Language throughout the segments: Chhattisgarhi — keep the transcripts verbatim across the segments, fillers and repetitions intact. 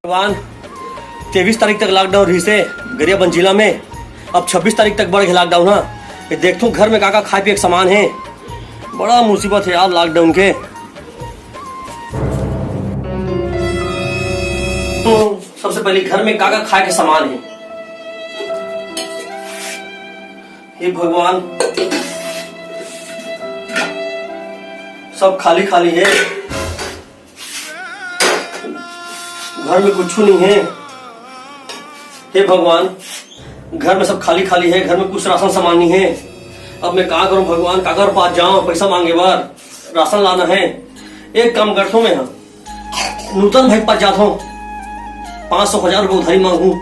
भगवान, तेईस तारीख तक लॉकडाउन रहिसे गरियाबंद जिला में, अब छब्बीस तारीख तक बढ़ गे लॉकडाउन ह। ये देखथों घर में का का खाए पिए के सामान हे, बड़ा मुसीबत हे यार लॉकडाउन के। तो सबसे पहले घर में का का खाए के सामान हे, हे भगवान, सब खाली खाली हे। घर में कुछ नहीं है। हे भगवान, घर में सब खाली खाली है, घर में कुछ राशन सामान नहीं है। अब मैं का करूं भगवान, काकर पास जाऊं पैसा मांगे बर, राशन लाना है। एक काम करता हूं मैं, हां, नूतन भाई पास जाता हूं, पांच सौ हजार रुपये उधारी मांगू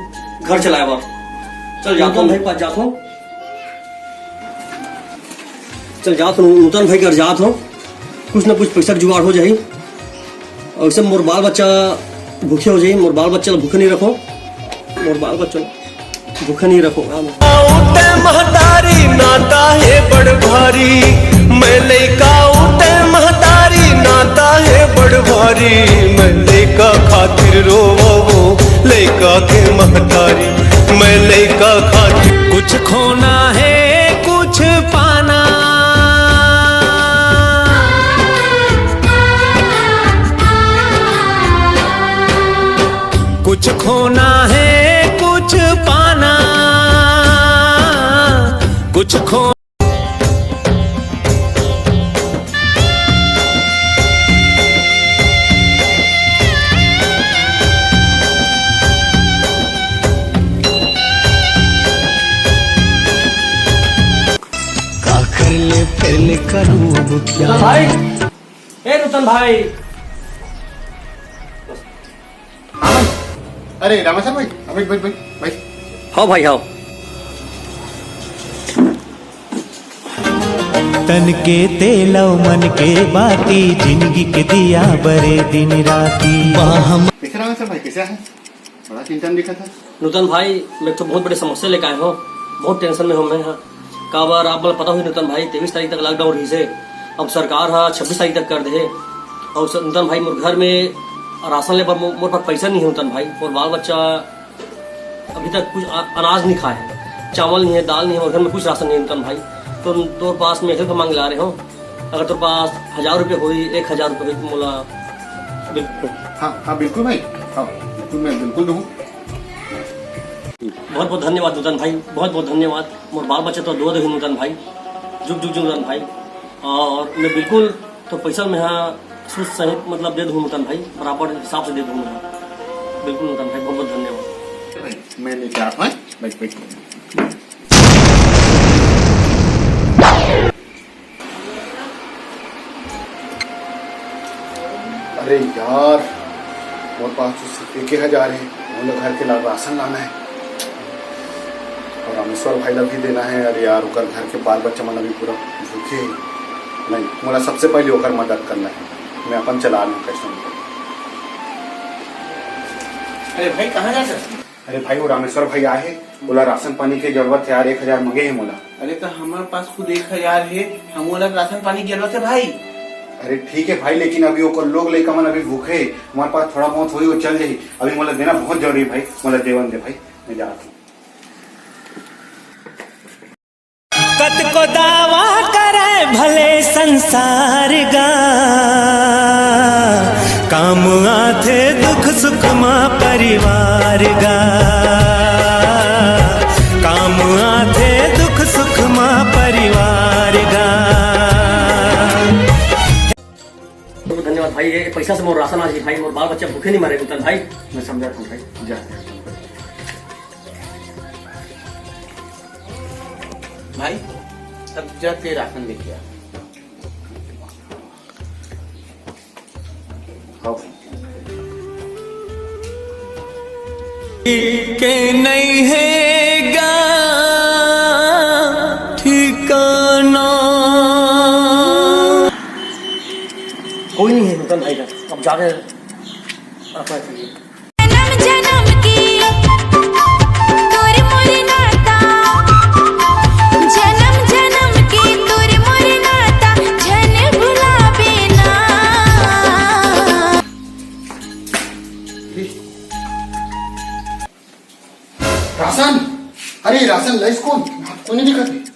घर चलाए बर। चल जाता हूं भाई पास जाता हूं। चल जात हूँ, नूतन भाई घर जात हूँ, कुछ ना कुछ पैसा के जुगाड़ हो जाही। और सब मोर बाल बच्चा भूखे हो जाही, मोर बाल बच्चा ला भूखे नहीं रखो, मोर बाल बच्चा ला भूखे नहीं रखो। हाँ। उठे महतारी नाता है बड़ भारी, मैं लइका उठे महतारी नाता है बड़ भारी, मैं लइका खातिर रोवो, लइका के महतारी, मैं लइका खातिर। कुछ खोना है कुछ पाना, कुछ खोना है कुछ पाना, कुछ खो का कर ले फेर ले करूं अब क्या? भाई, ए नूतन भाई। अरे रामेश्वर भाई, अमित भाई, भाई, भाई। हाँ भाई, हाँ। तन के तेल अउ मन के बाती, जिंदगी के दिया बरे दिन राती। वाह हम कैसे रामेश्वर भाई, कैसे है? बड़ा चिंता में दिखा था। नूतन भाई, मैं तो बहुत बड़े समस्या लेके आए हूँ, बहुत टेंशन में हूँ मैं। हाँ, काबर आप मन पता होही नूतन भाई, तेईस तारीख तक लॉकडाउन रहिसे, अब सरकार हा छब्बीस तारीख तक कर दे हे। और स-, नूतन भाई, मोर घर में राशन ले बर मो-, मोर पास पैसा नहीं है नूतन भाई, मोर बाल बच्चा अभी तक कुछ अ-, अनाज नहीं खाए, चावल नहीं है, दाल नहीं है, मोर घर में कुछ राशन नहीं है नूतन भाई। तो तोर पास मैं हेल्प मांग ला रहे हो, अगर तोर पास हजार रुपये होई, एक हजार रुपये होई, तो मोला बिल्कुल। हाँ, हाँ, बिल्कुल भाई, हाँ, बिल्कुल, मैं बिल्कुल दूँ। बहुत बहुत धन्यवाद नूतन भाई, बहुत बहुत धन्यवाद। मोर बाल बच्चा तो दो दे नूतन भाई, जुग जुग जुग नूतन भाई। और मैं बिल्कुल तो पैसा मैं हाँ सुस्त सहित मतलब दे दूँ नूतन भाई, बराबर हिसाब से दे दूँ मैं, बिल्कुल नूतन भाई, बहुत बहुत धन्यवाद। मैं लेके आता हूँ, बैठ, बैठ। अरे यार, मोर पास तो सिर्फ एक हजार है, मोला घर के ला-, राशन लाना है और रामेश्वर भाई ला भी देना है। अरे यार, ओकर घर के बाल बच्चा मन अभी पूरा भूखे है। नहीं, मोला सबसे पहले ओकर मदद करना है। मैं अपन चला लूँ कैसे। अरे भाई, कहाँ जात हस? अरे भाई, वो रामेश्वर भाई आए हे, ओला राशन पानी के जरूरत है यार, एक हजार मांगे हे मोला। अरे तो हमारे पास खुद एक हजार है, हम ओला राशन पानी की जरूरत है भाई। अरे ठीक है भाई, लेकिन अभी ओकर लोग लइका मन अभी भूखे हे, हमारे पास थोड़ा बहुत होई, वो चल जाही। अभी मोला देना बहुत जरूरी है भाई, मोला देवन दे भाई, मैं जात हूँ। कतको दावा करे भले संसार गा, काम आथे दुख सुख मा परिवार गा, काम आथे दुख सुख मा परिवार गा। बहुत धन्यवाद भाई, ये पैसा से मोर राशन आज ही भाई, मोर बाल बच्चा भूखे नहीं मरे नूतन भाई। मैं समझा था भाई, जा। भाई, तब जा के राशन लेके आ। हाँ भाई। के नहीं है गा ठिकाना। कोई नहीं है नूतन भाई का, अब जाके रखना चाहिए। जनम जनम के तोर मोर नाता, जनम जनम के तोर मोर नाता, झन भुलाबे ना। लाइस कोन? कोन नहीं दिखत?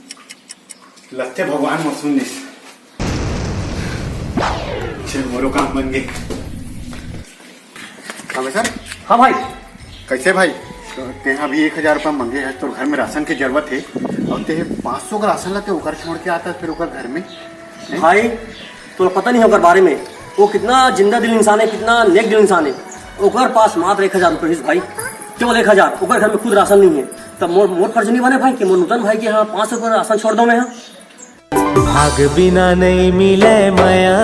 लगथे भगवान मोर सुन लिस। चल, मोरो काम बन गे। हाँ भाई सर। हाँ भाई। कैसे भाई? तेहा अभी एक हजार रुपया मांगे है, तोर घर में राशन के जरूरत है, और तेहे पाँच सौ का राशन लाते ओकर छोड़ के आता है फिर ओकर घर में। भाई, तोला पता नहीं है ओकर बारे में। वो कितना जिंदा दिल इंसान है, कितना नेक दिल इंसान है। ओकर पास मात्र एक हजार रुपये है भाई, केवल एक हजार। ओकर घर में खुद राशन नहीं है, तब मोर मोर फर्ज नहीं बने भाई कि मोर नूतन भाई के यहाँ पाँच सौ रुपये राशन छोड़ दो मैं यहाँ। भाग बिना नहीं मिले मया,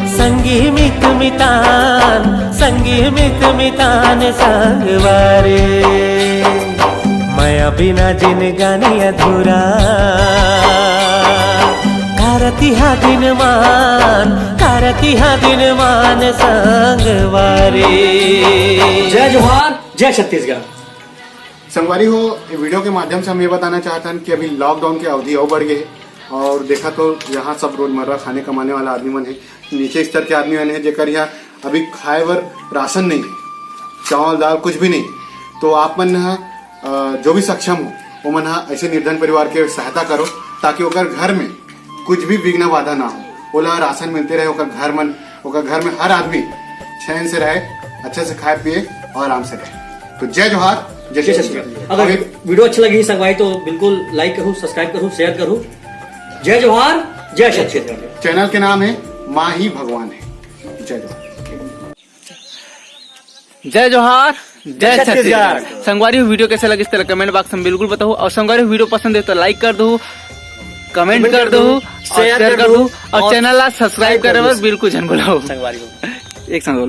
संगी मित मितान, संगी मित मितान संगवारी। मया बिना जिनगानी अधूरा, कारतिहा दिन मान, कारतिहा दिन मान संगवारी। जय जोहार, जय छत्तीसगढ़। संगवारी हो, ये वीडियो के माध्यम से हम ये बताना चाहत हन कि अभी लॉकडाउन के अवधि अउ बढ़ गए है और देखा तो यहाँ सब रोजमर्रा खाने कमाने वाला आदमी मन है, नीचे स्तर के आदमी मन है, जेकर यहाँ अभी खाए बर राशन नहीं है, चावल दाल कुछ भी नहीं है। तो आप मन ह, अ, जो भी सक्षम हो, ओमन ह ऐसे निर्धन परिवार के सहायता करो, ताकि ओकर घर में कुछ भी विघ्न बाधा ना हो, ओला राशन मिलते रहे, ओकर घर मन, ओकर घर में हर आदमी चैन से रहे, अच्छे से खाए पिए और आराम से रहे। तो जय जोहार, जय जय छत्तीसगढ़। छत्तीसगढ़। अगर अभी वीडियो अच्छा लगी संगवारी तो बिल्कुल लाइक करूँ, सब्सक्राइब करूँ, शेयर करूँ। जय जोहार, जय छत्तीसगढ़। चैनल के नाम है माँ ही भगवान है। जय जोहार। जय जोहार, जय जय छत्तीसगढ़। छत्तीसगढ़। संगवारी हो, वीडियो कैसे लगिस तेला कमेंट बॉक्स में बिल्कुल बताओ, और संगवारी हो, वीडियो पसंद है तो लाइक कर दो, कमेंट कमेंट कर कर दो, दो, और शेयर शेयर कर कर दो, दो, और और चैनल ला सब्सक्राइब सब्सक्राइब कर करे दो। बर बिल्कुल झन भुलाओ। संगवारी हो। एक संग बोलो।